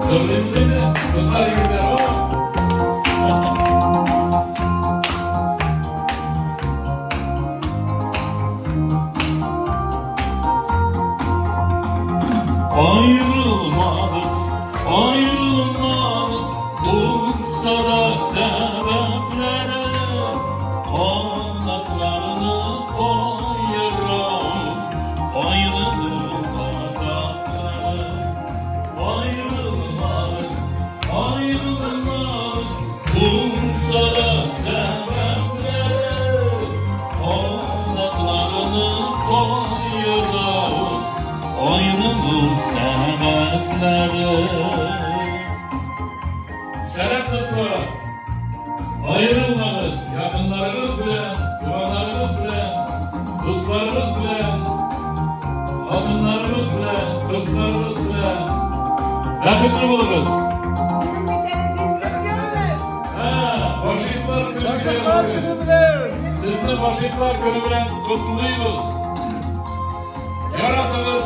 Җырлыйбыз инде, кызлар, егетләр. Ayrılmaz, ayrılmaz, bulunsa da sebepleri, kanatlarını koyarım, ayrılır azapları. Ayrılmaz, ayrılmaz, bulunsa da sebepleri, kanatlarını koyarım, ayrılır sebepleri. Selam dostlar, ayrılmanız, yakınlarınız bilen, duvarlarınız bilen, dostlarınız bilen, kadınlarımız bilen, kızlarımız bilen, baxtli bo'lamiz. Ha, Boshliqlar kuni Boshliqlar kuni bilan. Sizni Boshliqlar kuni bilan qutlaymiz. Yaratimiz